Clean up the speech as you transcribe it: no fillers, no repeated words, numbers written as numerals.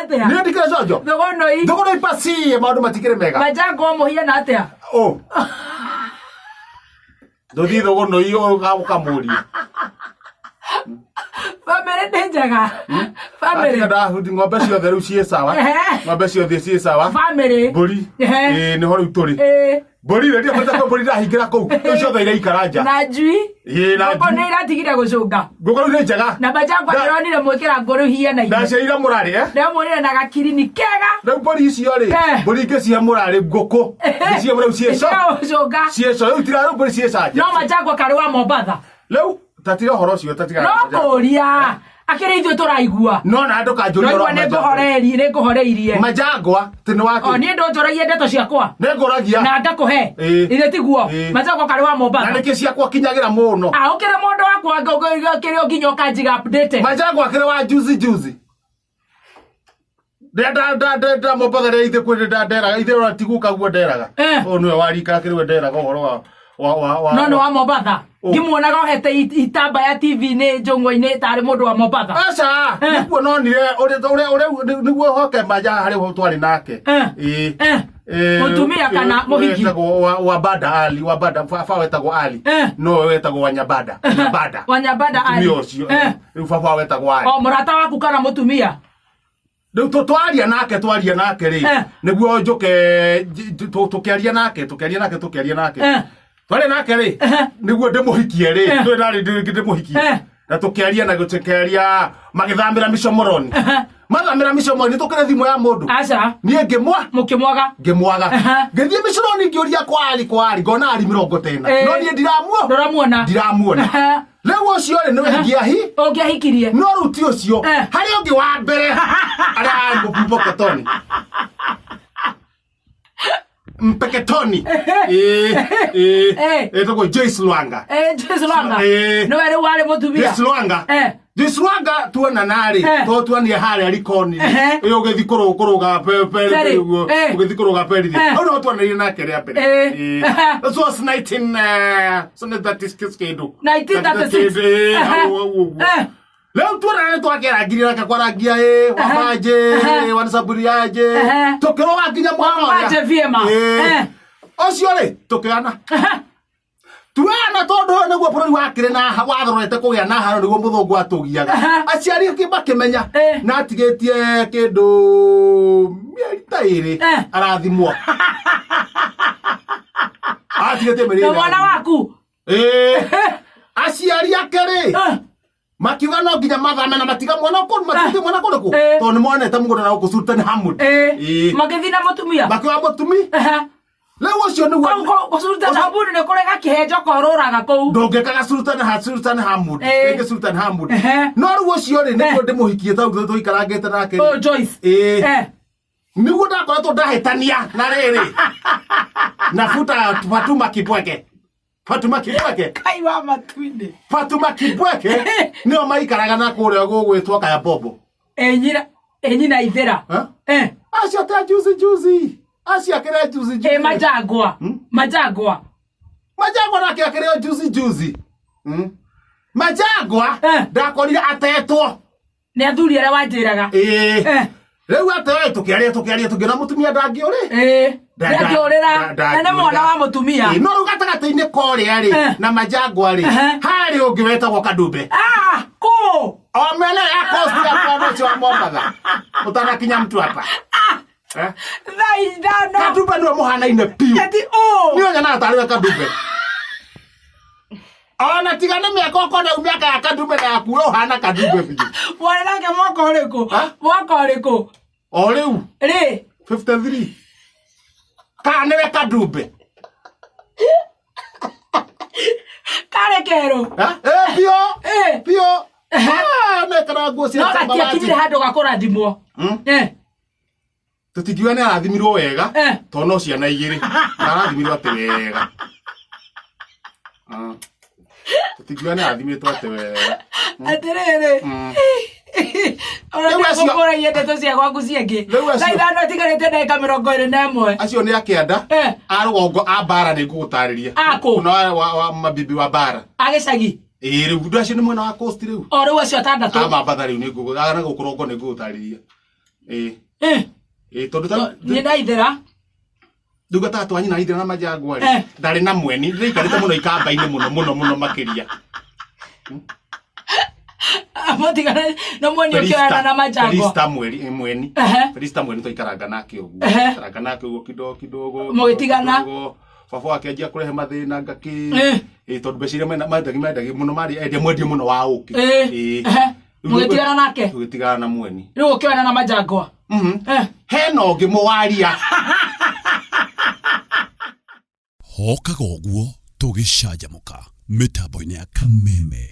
atĩa? Niĩ ndikĩrĩ conjo. Thũgũnũi. Thũgũnũi pacie maũndũ matikĩrĩ mega. Majango mũhiana atĩa? Oh. Ndũthiĩ thũgũnũi ũkamũrie. Bamĩrĩ nĩ njega. Bamĩrĩ. Atiga ndahundi ng'ombe ciothe rĩu ciĩ sawa. Ehe. Ng'ombe ciothe ciĩ sawa. Bamĩrĩ. Mbũri. Ehe. Ĩĩ nĩho rĩu tũrĩ. Ĩĩ. Mbũri rĩ ndiabata kwĩ mbũri ndahingĩra kũu. Rĩu ciothe iraikara nja. Na njui. Ĩĩ na Ngũkũ njui. nĩ iratigire gũcũnga. Ngũkũ rĩu nĩ njega. Na majangwa ndĩronire mwĩkĩra ngũrũ hianaine. Ndaciarire mũrarĩ eh? Ndĩramwonire na gakirini kega. Rĩu mbũri icio rĩ, Eh. mbũri ingĩcihe mũrarĩ ngũkũ. Ngĩcihe rĩu ciĩco. Gũcũnga. Ciĩco rĩu tira rĩu mbũri ciĩcanja. No majangwa karĩ wa Mombatha. Rĩu tatira ũhoro ũcio tatiga. No kũria. Akĩrĩ ithuĩ tũraigua. No na ndũkanjũrie ũhoro Tũraigua wa nĩ majangwa. ngũhoreirie nĩ ngũhoreirie. Majangwa ti nĩ O wake. niĩ ndũnjũragia ndeto ciakwa. Nĩ ngũragia. Na ngakũhe. Ĩĩ. Ithe tiguo. Ĩĩ. Majangwa karĩ wa Na Mombatha. nĩkĩ ciakwa kinyagĩra mũno. Ah, ũkĩrĩ mũndũ wakwa kĩrĩ nginya ũkanjiga update. Majangwa akĩrĩ wa juzi juzi. Nda nda nda nda nda Mombatha rĩa ithe kwĩ nda nderaga ithe ora tiguka guo nderaga. Eh. Ũyũ nĩwe wa rika akĩrĩ we nderaga ũhoro wa wa wa wa. No nĩ wa Mombatha. Oh. Ngĩmuonaga ohete itambaya TV-inĩ njũng'wa-inĩ tarĩ mũndũ wa Mombatha. Aca, Eh. nĩguo nonire ũrĩa ũrĩa ũrĩa nĩguo hoke maja harĩ ho twarĩ nake. Eh. Ĩĩ. Eh. Eh, Mũtumia kana eh, mũhiki? wetagwo wa, wa Bada Ali, wa Bada baba wetagwo Ali. Eh. No we wetagwo wa Nyabada, Nyabada. Wa Nyabada Ali. Mũtumia ũcio. Eh. Rĩu baba wetagwo Ali. O mũrata waku kana mũtumia? Rĩu twaria nake twaria nake rĩ Eh. nĩguo njũke tũkĩaria nake tũkĩaria nake tũkĩaria nake Eh. twaria nake rĩ Eh. nĩguo ndĩmũhikie rĩ Eh. ndũĩ ndarĩ ndĩmũhikie Eh. na tũkĩaria na tũkĩaria magĩthamĩra micomoroni mathamĩra micomoroni tũkĩrĩ thimũ ya mũndũ Aca. niĩ ngĩmwa Mũkĩmwaga. ngĩmwaga Aha. ngĩthiĩ micomoroni ngĩũria kwa ari kwa ari ngona ari mĩrongo tena Eh. no niĩ ndiramuo Ndũramuona. ndiramuona Aha. rĩu ũcio rĩ nĩwe ngĩahi Ũngĩahikirie. no rĩu ti ũcio Eh. harĩ ũngĩ wa mbere arĩa mpoketoni mpeketoni Eh, eh, Eh. etagwo Joyce Lwanga Eh, Joyce Lwanga. Eh. Nĩwe rĩu warĩ mũtumia. Joyce Lwanga Eh. Joyce Lwanga tuonana rĩ Eh. to tuonire harĩa rikoni Ehe. ĩ ũgĩthiĩ kũrũga Ferry. ũguo Eh. ũgĩthiĩ kũrũga peri Eh. hau no tuonanire nake rĩa mbere Eh. Eh. Ehe. That was 19 so 1936 kĩndũ 1936. Eh, Ehe. hau hau ũguo Eh. rĩu tuonana nĩ twakĩrangirie nake kwarangia ĩ wamanje Ehe. wanisaburiaje Ehe. tũkĩrũga nginya mwana ũrĩa. Wamanje vyema. Ĩ. Eh. ũcio rĩ tũkĩona tuana tondũ ũyũ nĩguo bũrũri wakĩrĩ na wathorete kũgĩa na haro nĩguo mũthũngũ atũgiaga Aha. aciari ake makĩmenya Eh. na atigĩtie kĩndũ mĩeri ta ĩrĩ Eh. arathimwo atigĩtie mĩeri Na ĩrĩ mwana arathimwo. waku. Ĩĩ. aciari ake rĩ Eh. makiuga no nginya mathame na matiga mwana kũ matige mwana kũrĩkũ Eh. tondũ nĩ monete mũgũnda na gũkũ Sultan Hamud Eh. Ĩĩ. Magĩthiĩ na mũtumia. makiuga mũtumi Ehe. rĩu ũcio nĩguo Kũu Sultan Hamud nĩ kũrĩ gakĩhenjo korũraga kũu. ndũngĩkaga Sultan ha Sultan Hamud Eh. rĩngĩ Sultan Hamud Ehe. no rĩu ũcio rĩ nĩguo Eh. ndĩmũhikie tau tũikarangĩte nake Oh, Joyce. Ĩĩ. Eh. nĩguo ndakoretwo ndahĩtania na rĩrĩ na futa Fatuma Kibweke Fatuma Kibweke Kai wa matu-inĩ. Fatuma Kibweke nĩo maikaraga na kũrĩa gũgwĩtwo Kaya Bobo Ĩ nyina ĩ nyina ithĩra. Eh? Eh. acio ta juzi juzi acio akĩrĩa juzi juzi Ĩ majangwa. Majangwa. Majangwa nake akĩrĩa juzi juzi Hmm? Majangwa Eh. ndakorire atetwo Nĩ athuri arĩa wanjĩraga. Ĩĩ. Eh. Rĩu atĩ tũkĩaria tũkĩaria tũkĩona mũtumia ndangĩũrĩ Ĩĩ. Ndangĩũrĩra. Na nĩ mwana wa mũtumia. Ĩĩ, no rĩu gatagatĩ-inĩ korĩa rĩ Eh. na majangwa rĩ Ehe. harĩ ũngĩ wetagwo kadumbe Ah, kũ? o mena ya coast ya kwamba ũcio wa Mombatha ũtanakinya mtu hapa Eh? Thaa ithano. Kadumbe nĩwe mũhanaine piũ Ati ũ. niĩ nyonaga tarĩ we kadumbe ona tiga nĩ mĩaka ũkona rĩu mĩaka ya kadumbe na yaku we ũhana kadumbe biũ Mwana nake mwaka ũrĩkũ? Ha? Mwaka ũrĩkũ? o rĩu Rĩ. 53 kana nĩwe kadumbe Karĩ kerũ. Ha? Eh, biũ Eh. biũ Ah, mekara nguo cia No gatiakinyire samawati. handũ gakũrathimwo. Hmm? Eh. Tũtingiuga nĩ arathimirwo wega Eh. tondũ no ciana igĩrĩ na arathimirwo atĩ wega Tũtingiuga nĩ arathimirwo atĩ wega. Atĩrĩrĩ. Ona Rĩu acio- nĩngũkũragia ndeto cia gwaku ciengĩ. Rĩu acio- Thaa ithano itigarĩte ndagĩka 21. Acio nĩ akĩanda Eh. a rũgongo a mbara nĩ ngũgũtarĩria. A kũ? Kuna wa mabibi wa mbara. A gĩcagi. Ĩĩ rĩu andũ acio nĩ mwena wa coast rĩu. O rĩu acio atandatũ. A Mambatha rĩu nĩ ngũgũ na gũkũ rũgongo nĩ ngũgũtarĩria. Ĩĩ. Eh, Ĩĩ, tondũ nĩ ndaithĩra. Ndungata twa nyina ithira na majangwa rĩ, Eh. ndarĩ na mweni, ndĩraikarĩte mũno ikamba-inĩ mũno mũno mũno makĩria. Mũtigana na mweni ũkĩoyana na majangwa. Felista mweri eh, mweni. Ehe. Felista mweni twaikaranga nake ũguo. Ehe. Ikaranga nake ũguo kidogo kidogo. Mũgĩtigana? Kidogo. Baba wake anjia kũrehe mathĩna ngakĩ. Eh. Ĩĩ, tondũ mbeca iria mendagi mendagi mũno marĩ endia mwendia mũno wa ũkĩ. Eh. Ĩĩ. Ehe. Rĩu Mũgĩtigana nake? Tũgĩtigana na mweni. Rĩu ũkĩoyana na majangwa. Mhm. Eh. Hena ũngĩ mũwaria. Hokaga ũguo tũgĩcanjamũka mĩtambo-inĩ ya Kameme.